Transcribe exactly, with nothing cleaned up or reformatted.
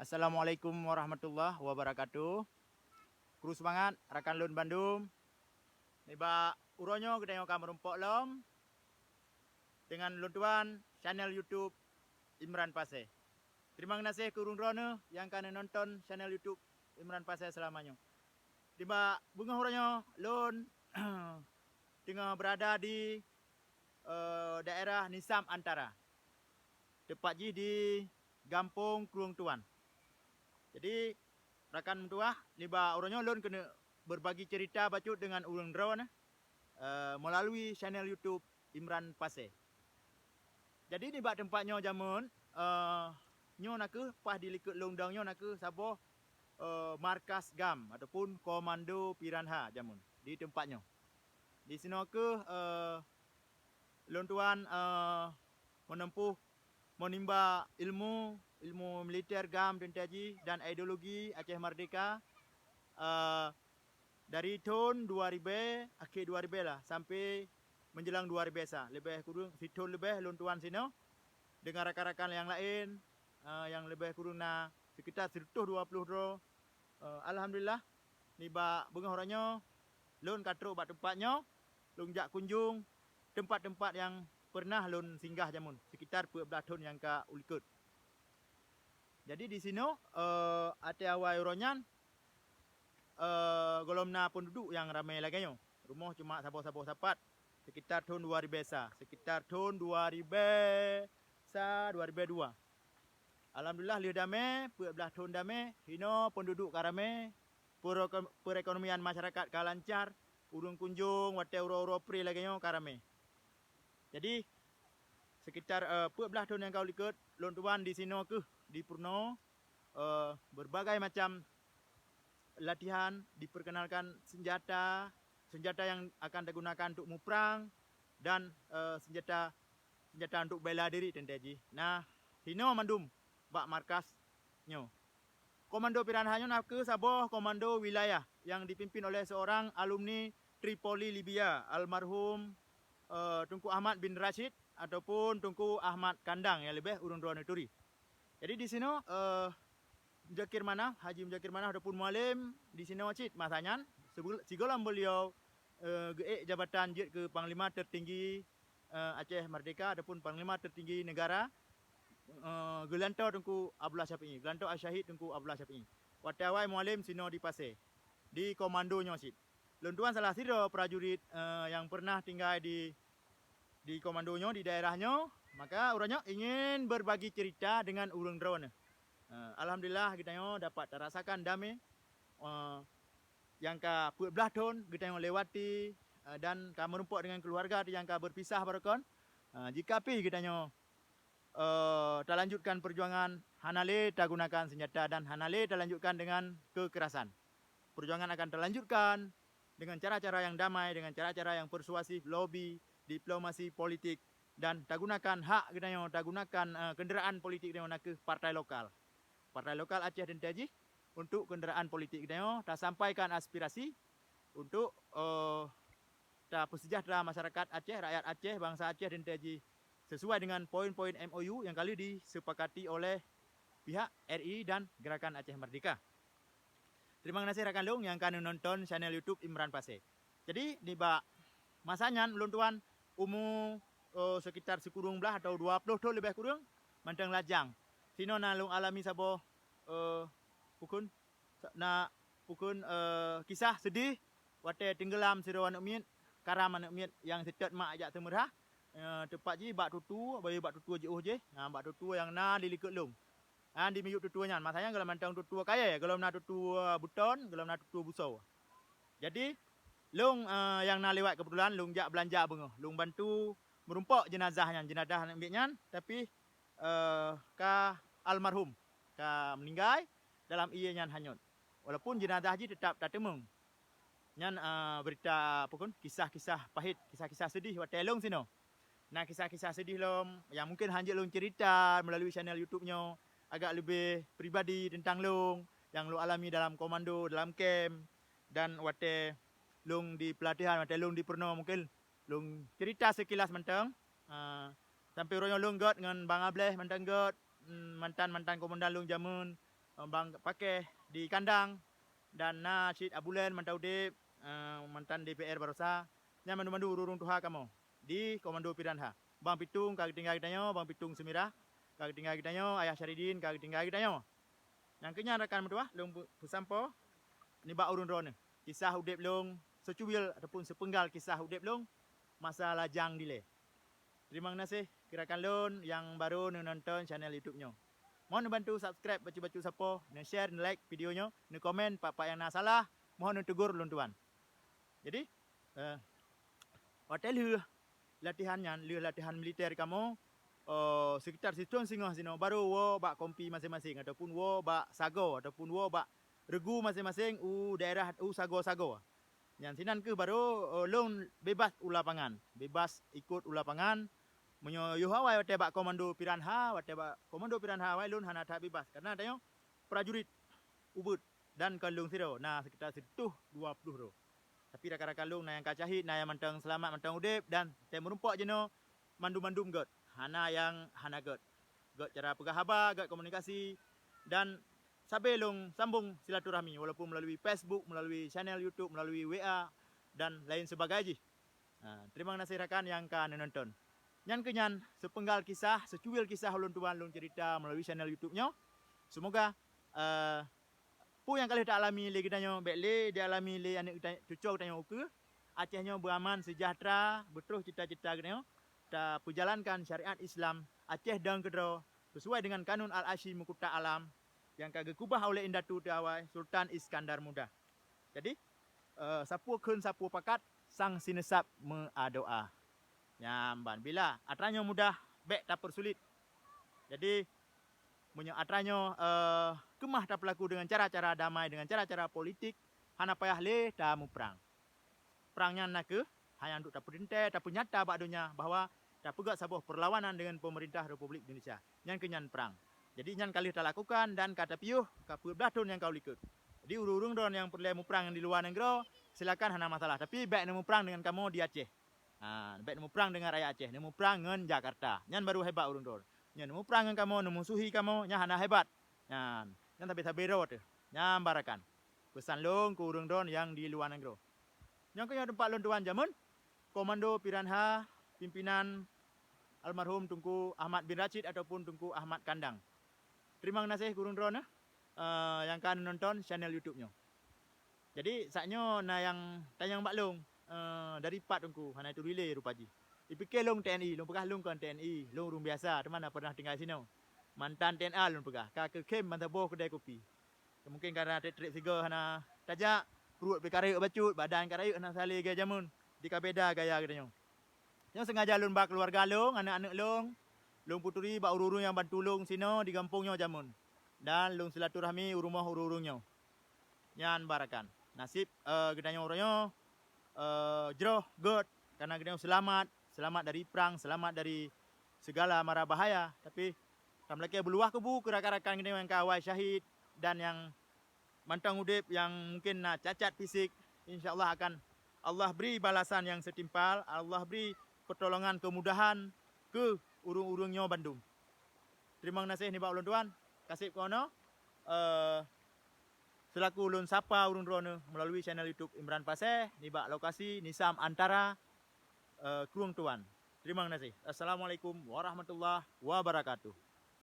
Assalamualaikum warahmatullahi wabarakatuh. Kru seumangat rakan lôn bandum. Nibak uroe nyoe geutanyoe ka meurumpok lom deungon lôn tuan channel YouTube Imran Pasé. Teurimong geunaséh keu ureuëng droeneuh nyang ka neunonton channel YouTube Imran Pasé seulama nyoe. Nibak beungoh uroe nyoe lôn teungoh beurada di, eee, daerah Nisam Antara. Teumpat jih di Gampông Krueng Tuan. Jadi, rakan meutuwah, nibak uroe nyoe lôn keuneuk beubagi ceurita bacut deungon ureuëng droeneuh, eh, meulalui channel YouTube Imran Pasé. Jadi, nibak teumpat nyoe jameun, eh, nyoe nakeuh paih di likot lôn dong nyoe nakeuh saboh, eh, markas GAM ataupun Komando Piranha jameun di teumpat nyoe. Di sinoe keuh, eh, lôn tuan, eh, meuneumpoh meunimba ilmu, ilmu militer GAM teuntée jih dan ideologi Aceh Merdeka, eh, dari thon dua ribée, akhé dua ribée lah, sampai menjelang dua ribée sa. Leubeh kureueng sithon leubeh lôn tuan sinoe deungon rakan-rakan nyang laén, eh, nyang leubeh kureueng na sekitar sireutoh dua ploh droe. Eh, alhamdulillah, nibak beungoh uroe nyoe lôn ka trok bak teumpat nyoe, lôn jak kunjong teumpat-teumpat nyang peureunah lôn singgah jameun, sekitar peuet blaih thon nyang ka u likot. Jadi di sinoe, eh, ateueh awai uroe nyan, eh, gohlom na peunduduek nyang ramé lagée nyoe. Rumoh cuma saboh-saboh sapat, sekitar thon dua ribée sa, sekitar thon dua ribée sa, dua ribée dua. Alhamdulillah, lheueh damé, peuet blaih thon damé, hinoe peunduduek ka ramé, peureko-, peureukonomian masyarakat ka lancar, ureuëng kunjong watée uroe-uroe pré lagée nyoe ka ramé. Jadi, sekitar, eh, peuet blaih thon nyang ka u likot, lôn tuan di sinoe keuh di peurunoe, eh, berbagai macam latihan, diperkenalkan senjata, senjata yang akan digunakan untuk muprang, dan, eh, senjata, senjata untuk bela diri teuntée jih. Nah, hinoe mandum bak markas nyoe. Komando Piranha nyoe nakeuh saboh komando wilayah yang dipimpin oleh seorang alumni Tripoli, Libya, almarhum, eh, Teungku Ahmad bin Rashid ataupun Teungku Ahmad Kandang nyang leubeh ureuëng droeneuh turi. Jadi di sinoe, eh, Muzakir Manaf, Haji Muzakir Manaf ataupun Mualem di sinoe cit masa nyan, sigohlom beliau, eh, geuék jabatan jeuet keu Panglima Tertinggi, eh, Aceh Merdeka ataupun Panglima Tertinggi Negara, eh, geulantoe Teungku Abdullah Syafi'i, geulantoe Al-Syahid Teungku Abdullah Syafi'i. Watée awai Mualem sinoe di Pasé, di komando nyoe cit. Lôn tuan salah sidroe prajurit, eh, nyang peureunah tinggai di, di komando nyoe, di daerah nyoe, maka uroe nyoe ingin berbagi cerita dengan ureuëng droeneuh. Eh, alhamdulillah, geutanyoe dapat tarasakan damé, eh, nyang ka peuet blaih thon geutanyoe lewati, eh, dan ka meurumpok dengan keuluwarga nyang ka berpisah baroekon. Eh, jika pih geutanyoe eh, talanjutkan perjuangan, hana lé tagunakan senjata dan hana lé talanjutkan dengan kekerasan. Perjuangan akan talanjutkan dengan cara-cara yang damai, dengan cara-cara yang persuasif, lobi, diplomasi politik, dan tagunakan hak geutanyoe, tagunakan, eh, kenderaan politik geutanyoe nakeuh partai lokal. Partai lokal Aceh teuntée jih untuk kenderaan politik geutanyoe, tasampaikan aspirasi untuk, eh, tapeusejahtera masyarakat Aceh, rakyat Aceh, bansa Aceh teuntée jih sesuai dengan poin-poin M O U nyang ka lheueh disepakati oleh pihak R I dan Gerakan Aceh Merdeka. Teurimong geunaséh rakan lôn nyang ka neunonton channel YouTube Imran Pasé. Jadi, nibak masa nyan ulôn tuan umu, eh, sekitar sikureueng blaih atau dua ploh thon leubeh kureueng mantong lajang. Sinoe na lôn alami saboh, eh, pukon, na pukon, eh, kisah seudeh watée teunggelam sidroe aneuëk miet, karam aneuëk miet nyang seutôt mak jak seumeurah, eh, teumpat jih bak tutue, bayeue bak tutue jiôh jih, ha, bak tutue nyang na di likot lôn. Ha, di miyueb tutue nyan, masa nyan gohlom mantong tutue kayée, gohlom na tutue beuton, gohlom na tutue busoe. Jadi, lôn, eh, nyang na lewat keubeutulan, lôn jak beulanja beungoh, lôn bantu meurumpok jeunazah nyan, jeunazah aneuëk miet nyan, tapi, eh, ka almarhum, ka meuninggai dalam ié nyan hanyot. Walaupun jeunazah jih teutap tateumeung. Nyan, eh, beurita, apa kon, kisah-kisah pahét, kisah-kisah seudeh watée lôn sinoe. Na kisah-kisah seudeh lom nyang mungken hana jeuet lôn ceurita meulalui channel YouTube nyoe, agak leubeh pribadi teuntang lôn nyang lôn alami dalam komando, dalam kem, dan watée lôn di peulatihan, watée lôn di peurunoe, mungken lôn ceurita seukilas mantong. Ah, sampoe uroe nyoe lôn gét ngon Bang Ableh mantong gét, mm, mantan-mantan komandan lôn jameun, eh, Bang Pakeh di Kandang, dan na cit Abulen mantong udeb, eh, mantan D P R barosa. Nyan mandum-mandum ureuëng tuha kamoe di Komando Piranha. Bang Pitung ka geutinggai geutanyoe, Bang Pitung Seumirah ka geutinggai geutanyoe, Ayah Syaridin ka geutinggai geutanyoe. Nyang keu nyan rakan meutuah, lôn peusampoe nibak ureuëng droeneuh kisah udeb lôn, seucuil ataupun seupenggal kisah udeb lôn masa lajang dilée. Teurimong gaséh keu rakan lôn nyang barô neunonton channel YouTube nyoe. Mohon neubantu subscribe bacut-bacut sapoe, neu-share, neu-like video nyoe, neukomen pat-pat nyang na salah, mohon neutegur lôn tuan. Jadi, eh, watée lheueh latihan nyan, lheueh latihan militer kamoe, eh, sekitar sithon singoh sinoe, barô woe bak kompi maséng-maséng ataupun woe bak sagoe ataupun woe bak regu maséng-maséng u daerah, u sagoe-sagoe. Nyan sinan kheueh barô, eh, lôn bebas u lapangan, bebas ikot u lapangan. Meunyoe yoh awai watée bak Komando Piranha, watée bak Komando Piranha awai lôn hana that bebas, karena tanyoe prajurit ubit dan kon lôn sidroe, na sekitar sireutoh dua ploh droe. Tapi rakan-rakan lôn na nyang ka syahid, na nyang mantong seulamat, mantong udeb, dan teumeureumpok jinoe mandum-mandum gét, hana nyang hana gét. Gét cara peugah haba, gét komunikasi, dan sabe lôn sambong silaturahmi walaupun melalui Facebook, melalui channel YouTube, melalui W A dan lain sebagainya jih. Ha, teurimong gaséh rakan nyang ka neunonton. Nyan keu nyan seupenggal kisah, seucuil kisah ulôn tuan lôn cerita melalui channel YouTube nyoe. Semoga, eh, peue nyang ka lheueh ta alami lé geutanyoe bék lé dialami lé aneuëk geuta-, cucoe geutanyoe ukeue. Aceh nyoe beuaman, seujahteura, beutroh cita-cita geutanyoe, tapeujalankan syariat Islam Aceh dong keudroe sisuai deungon Kanun Al-Ashi Meukuta Alam nyang ka geukubah oleh indatu teuawai Sultan Iskandar Muda. Jadi, eh, sapeue kheun sapeue pakat, sang sineusab meuadoa. Nyan ban bila atra nyoe mudah bék tapeursulit. Jadi, meunyoe atra nyoe, eh, keumah tapeulaku deungon cara-cara damai, deungon cara-cara politik, hana payah lé tamuprang. Prang nyan na kheueh hanya untuk tapeuteuntée, tapeunyata bak donya bahwa tapeugét saboh peurlawanan deungon peumeurintah Republik Indonesia. Nyan keu nyan prang. Jadi nyan ka lheueh talakukan dan ka tapiôh ka peuet blaih thon nyang ka u likot. Jadi ureuëng-ureuëng droe nyang peureulée muprang di luwa nanggroe, silakan hana masalah, tapi bék neumuprang deungon kamoe di Aceh. Ha, bék neumuprang deungon rakyat Aceh, neumuprang ngon Jakarta. Nyan baru hebat ureuëng droe. Nyan neumuprang ngon kamoe, neumusuhi kamoe, nyan hana hebat. Nyan, nyan sabe-sabe droe teuh. Nyan barakan. Peusan lôn keu ureuëng droe nyang di luwa nanggroe. Nyang keu nyoe teumpat lôn tuan jameun, Komando Piranha, pimpinan almarhum Teungku Ahmad bin Rashid ataupun Teungku Ahmad Kandang. Teurimong gaséh keu ureuëng droe neuh, eh, nyang ka neunonton channel YouTube nyoe. Jadi, saat nyoe na nyang tanyong bak lôn, eh, dari pat Teungku, hana turi lé rupa jih. Ipike lôn T N I, lôn peugah lôn kon T N I, lôn ureuëng biasa, teuma na pernah tinggai sinoe. Mantan T N A lôn peugah, ka keukhém ban saboh keudée kupi. Mungken karena treb-treb sigoe hana tajak, pruet pih ka rayeuk bacut, badan ka rayeuk hana salé gaya jameun. Di ka beda gaya geutanyoe. Nyoe sengaja lôn ba keuluwarga lôn, aneuëk-aneuëk lôn, lôn peuturi bak ureuëng-ureuëng nyang bantu lôn sinoe di gampông nyoe jameun. Dan lôn silaturahmi u rumoh ureuëng-ureuëng nyoe. Nyan barakan. Naseb, eh, geutanyoe uroe nyoe, eh, jroh, gét, karena geutanyoe seulamat, seulamat dari prang, seulamat dari segala mara bahaya. Tapi tameulakée beuluwah kubu keu rakan-rakan geutanyoe nyang ka awai syahid dan nyang mantong udeb nyang mungken na cacat fisik, insya Allah akan Allah bri balasan nyang seutimpal, Allah bri peutolongan keumudahan keu ureuëng-ureuëng nyoe bandum. Teurimong gaséh nibak ulôn tuan, kaseb keunoe, eh, seulaku lôn sapa ureuëng droeneuh meulalu channel YouTube Imran Pasé nibak lokasi Nisam Antara, eh, Krueng Tuan. Teurimong gaséh. Assalamualaikum warahmatullahi wabarakatuh.